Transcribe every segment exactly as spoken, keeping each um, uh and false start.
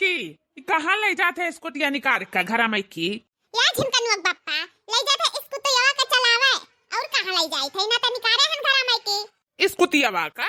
मटकी, ई कहाँ लइ जात है स्कूटिया निकारि के घरा मइँ की? या झिमकनुआ के बप्पा, लइ जात है स्कूटिया के चलावे, अउर कहाँ लइ जात है, ना त निकारे हन घरा मइँ की। स्कूटिया का?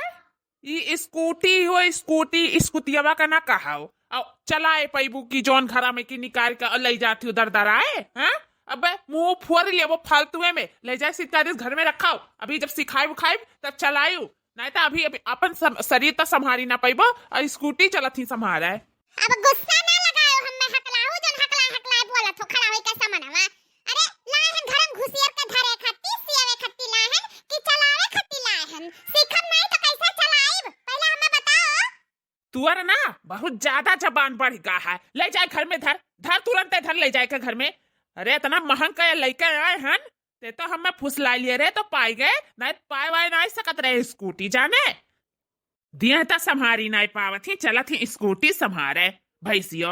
ई स्कूटी हो, स्कूटी, स्कूटिया का ना कहाओ। अउ चलाए पइबू कि जौन घरा मइँ की निकारि के लइ जात ही उधर दराए, हाँ? अबे मुँह फोर लेबो फालतुए में, लइ जाए सीता दिस घर में रखाओ, अभी जब सिखाइब उखाइब तब चलाइउ। नाहीं त अभी, अभी अपन सम-, शरीर त सम्हारी ना पइबो, अउ स्कूटी चलत ही सम्हारे। अब गुस्सा ना लगायो, हम्मे हकलाहू, जौन हकलाए, हकलाए बोलत हो, खड़ा होई के समनवा। अरे, लाए हन घरम घुसियर के धरे खत्ती, सियावे खत्ती लाए हन, कि चलावे खत्ती लाए हन। सीखब नाहीं त कइसे चलाइब? पहिले हम्मे बताओ। तुअर ना, बहुत ज्यादा जबान बढ़ि गा है। लइ जाए घर में धर, धर तुरंते धर लइ जाए के घर में। अरे, एतना महँग का लइके आए हन, ते तो हम्मे फुसलाइ लिए रहे तो पाइ गए, नाहीं पाए वाए नाहीं सकत रहे स्कूटी जाने। दिए त सम्हारी नाहीं पावत ही, चलत ही स्कूटी सम्हारे, भइँसियो।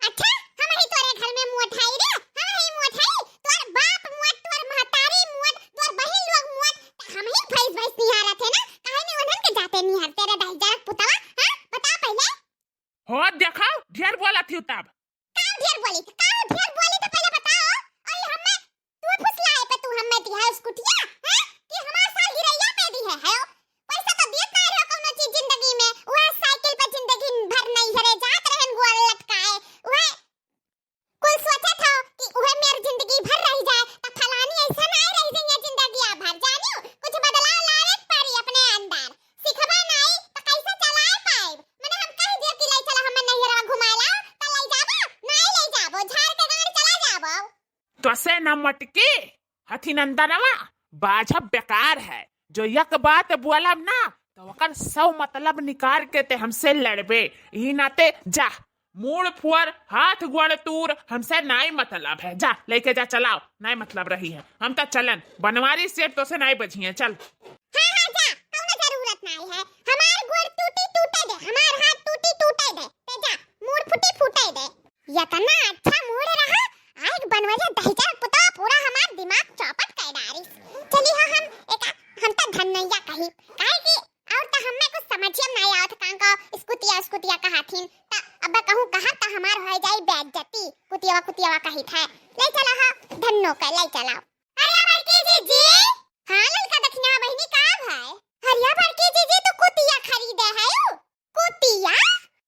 अच्छा, हमहीं तोरे घर में मुअत हई रे, हमहीं मुअत हई, तोर बाप मुअत, तोर महतारी मुअत, तोर बहिन लोग मुअत, त हमहीं भइँस भइँस निहारत है ना, काहे नहीं उन्हन के जाते निहारते रे दहिजरक पुतवा, हाँ? बता पहिले। हो देखा, ढेर बोलत ही तब। का ढेर बोली? का ढेर बोली त पहिले बताओ। अरे हम्मे तू फुसलाए पे तू हम्मे दिहा स्कूटिया, हैं? कि हमार सालगिरहिया पे दिहे है? पैसा त देत नाहीं रहो कउनो चीज जिंदगी में। उहे साइकिल पे जिंदगी भर नइहरे जात रहन गोड़ लटकाए। उहे कुल सोचत हो कि उहे मेर जिंदगी भर रहि जाए, त फलानी अइसे नाहीं रहि जइहे जिंदगिया भर। जानिउ, कुछ बदलाव लावे के पड़ी अपने अंदर। सिखबा नाहीं त कइसे चलाए पाइब? मने हम कहि दिया कि लइ चला हम्मे नइहरवा घुमाए ला, त लइ जाबो? नाहीं लइ जाबो, झार के गाड़ चला जाबो। तोसे न मटकी, हथिनंदनवा, बाझब बेकार है। जो एक बात बोलब ना, त ओकर सौ मतलब निकारि के ते हमसे लड़बे। ई नाते जा, मूड़ फुअर, हाथ गोड़ तूर, हमसे नाहीं मतलब है। जा, लइके जा, चलाओ, नाहीं मतलब रही है। हम त चलन, बनवारी सेठ तोसे नाहीं बझिहे, चल। हाँ, हाँ, जा, कउनो जरूरत नाहीं है। हमार गोड़ टूटी टूटे दे, हमार हाथ टूटी टूटे दे, ते जा, मूड़ फूटी फूटे दे। एतना अच्छा मूड़ रहा, आइग बनवरिया दहिजर पुतवा पूरा हमार दिमाग चौपट कर डारिस। चली हो हम एका, हम त धन्नैया कही, काहे कि अउर त हम्मे कुछ समझियम नाहीं आवत, कां का स्कूटिया, स्कूटिया कहाथिन, त अब कहूँ कहा त हमार होइ जाई बेइज्जती, कुतियवा, कुतियवा कहित है। लइ चला हा, धन्नो के लइ चला। अरे बड़की जीजी। हाँ ललका दखिना बहिनी, का भाई? अरे बड़की जीजी, तू कुतिया खरीदे हयू? कुतिया?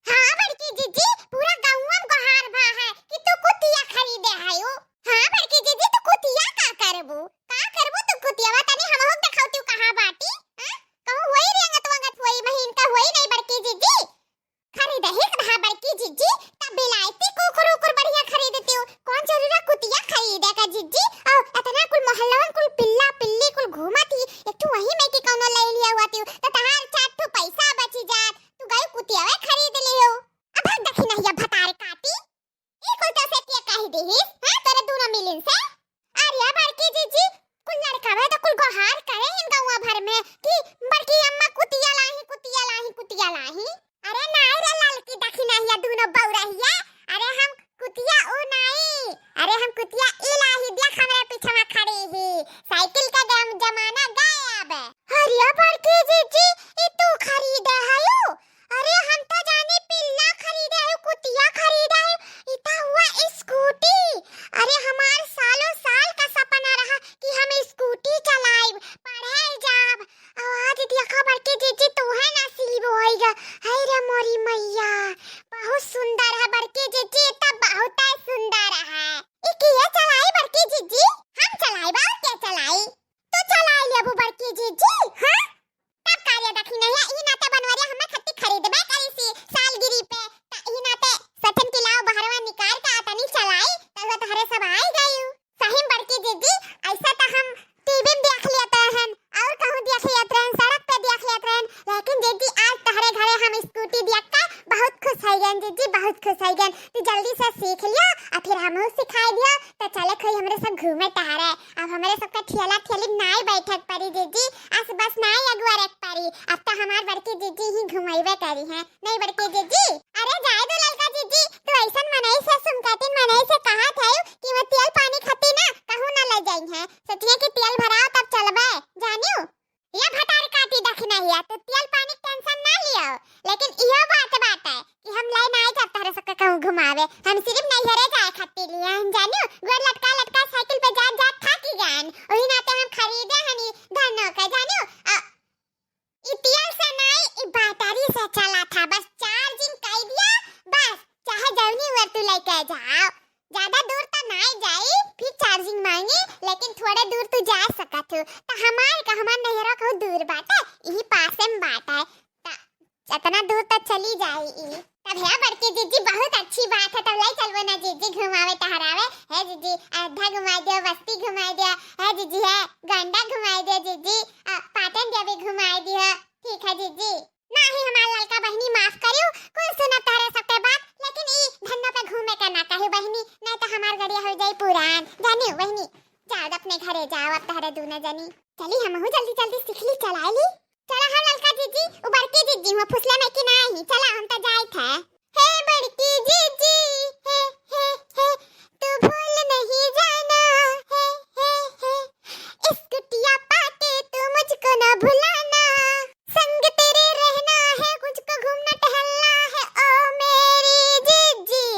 हाँ बड़की जीजी, पूरा गउँवा में गोहार भा है कि तू कुतिया खरीदे हयू। हाँ बड़की जीजी, तू कुतिया का करबू? का करबू तू कुतिया? वा तनी हमहू के देखाऊ तू कहाँ बाटी? हाँ? कहूँ होई रेंगत वंगत होई, महीन का होई नहीं बड़की जीजी। खरीदही के रहा बड़की जीजी, त बिलायती कुकुर उकुर बढ़िया खरीदतिउ। कौन जरूरत कुतिया खरीदे का जीजी? अउ एतना कुल मोहल्लवन कुल पिल्ला पिल्ली कुल घूमत ही, एक ठो वही में के कउनो लइ लिया हुआतिउ, त तहार चार ठो पैसा बची जात, तू गई कुतियावे खरीद लियो। अब भाग दखिनहिया भतार काटी, ई कुल तोसे के कहि दिहिस, हाँ, तोरे दूनो मिलिन से? अरे बड़की जीजी, कुल लड़कवे त कुल गोहार करे इन गउँवा भर में कि बड़की अम्मा कुतिया लाही, कुतिया लाही, कुतिया लाही। अरे नाई रे ललकी दखिनहिया दूनो बउरहिया, अरे हम कुतिया ऊ नाई, अरे हम कुतिया ई लाही, देख हमरे पीछवा खड़ी ही, साइकिल का जम-, जमाना गए अब। अरे बड़की जीजी, ई तू खरीदे हयू? अरे हम त जानी पिल्ला खरीदे हयू, कुतिया खरीदे हयू, ई त हुआ स्कूटी। अरे हमार सालों साल का सपना रहा कि हम स्कूटी चलाइब, पढ़े जाब। अउ आज देखा बड़की जीजी तोहे नसीब होइगा। हाय रे मोरी मैया, बहुत सुंदर है बड़की जीजी, ई त बहुत सुंदर है। ई के चलाई बड़की जीजी? हम चलाइब अउर के चलाई? तू चलाई लेबू बड़की जीजी, हाँ? तब का रे दखिनहिया, ई नाते बनवरिया हमें खत्ती खरीदबे करी सी सालगिरी पे, त ई नाते सचन की लाओ बहरवा निकाल के आ तनी चलाई, तब तहरे सब आई गई। सही में बड़की जीजी, ऐसा त हम टीवी में देख लेत रहन, अउर कहूँ देख लेत रहन, सड़क पे देख लेत रहन, लेकिन जीजी आज तहरे घरे हम स्कूटी देख के बहुत खुश हो गए जीजी, बहुत खुश हो गए। तू जल्दी से सीख लियो अउर फिर हमहू सिखाई दियो, त चले खोई हमरे सब घूमे टहरे। अब हमरे सबके ठेला ठेली नाई बैठक परी जीजी, अस बस नाई अगुआरे के परी, अब त हमार बड़की जीजी ही घुमैबे करी हैं, नहीं बड़की जीजी? अरे जाए दो ललका जीजी, तू ऐसन मनई से, सुनकातिन मनई से कहा था कि वो तेल पानी खती ना, कहूँ ना ले जाई हैं, सोचिए कि तेल भराओ तब चलबे, जानियो? ये भतार काटी दखिनहिया, तू तेल पानी के टेंशन ना लियो, लेकिन इहो बात बाटे कि हम ले नाई जाब तहरे सबके कहूँ घुमावे। हम सिर्फ नैहरे जाए खातिर लिए हन, जानियो। गोड़ लटका लटका साइकिल पे जात जात थाकी गए हन। वही नाते हम खरीदे हन ई धनो के, जानियो। अ, ई तेल से नाई, ई बैटरी से चला था। बस चार्जिंग कर दिया, बस चाहे जौनी ओर तू लेके जाओ। ज्यादा दूर तो नाई जाई, फिर चार्जिंग मांगी, लेकिन थोड़े दूर तू जा सकत हो। तो हमार का, हमार नैहरा कहूँ दूर बाटे, यही पासे में बाटे। त इतना दूर तो चली जाई ई। तब हे बड़की जीजी, बहुत अच्छी बात है, तब ले चलबो ना जीजी घुमावे टहरावे। हे जीजी, अयोध्या घुमाई दियो, बस्ती घुमाई दियो, हे जीजी, हे गोंडा घुमाई दियो जीजी, अ, पाटन देवी घुमाई दियो। ठीक है जीजी। नाही हमार ललका बहिनी, माफ करियो, कुल सुनत तहरे सबके बात, लेकिन ई धन्नो पे घूमे के ना कहियो बहिनी, नहीं तो हमार गड़िया हो जाई पुरान। जानियो बहिनी, जाओ अपने घरे जाओ, अब तहरे दूनो जनी। चली हमहू जल्दी जल्दी सीख ली, चलाई ली। चला हम ललका जीजी, उ बड़की जीजी हुआ फुसले में कि नाही, चला हम तो जाइत है। हे बड़की जीजी, हे, हे, हे, तू भूल नहीं जाना, हे, हे, हे, इस कुटिया पाके तू मुझको ना भुलाना। संग तेरे रहना है, मुझको घूमना टहलना है, ओ मेरी जीजी।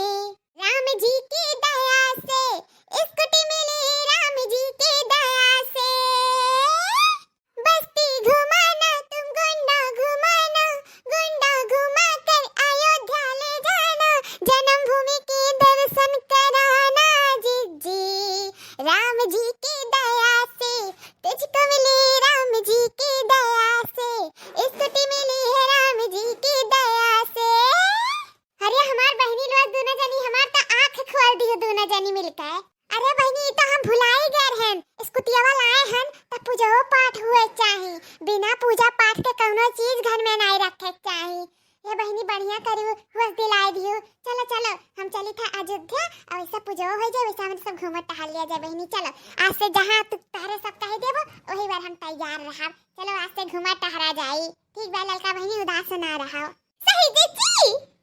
राम जी की दया से स्कूटी मिली, राम जी की दया से। बस्ती घुमाना तुम, गोंडा घुमाना, गोंडा घुमा कर अयोध्या ले जाना, जन्मभूमि के दर्शन कराना। जीजी, राम जी की दया से तुझको मिली, राम जी की दया से स्कूटी मिली है, राम जी की दया से। अरे हमार बहिनी लोग दूनो जनी, हमार तो आँख खोल दियो दूनो जनी मिलके। अरे बहिनी, ई तो हम भुलाई गए रहन, स्कूटियावा लाए हन, त पूजो पाठ हुए चाही। बिना पूजा पाठ के कौनो चीज घर में नाई रखे के चाही। ये बहिनी बढ़िया करू, होश दिलाए दियो। चलो चलो, हम चली था अयोध्या, और वैसा पूजो हो जाए, वैसा हम सब घूमत टहल लिया जाए बहिनी। चलो आज से जहाँ तू तहरे सब कह देबो, वही बार हम तैयार रहब। चलो आज से घूमा टहरा जाई। ठीक बा ललका बहिनी, उदास ना रहो। सही जीजी।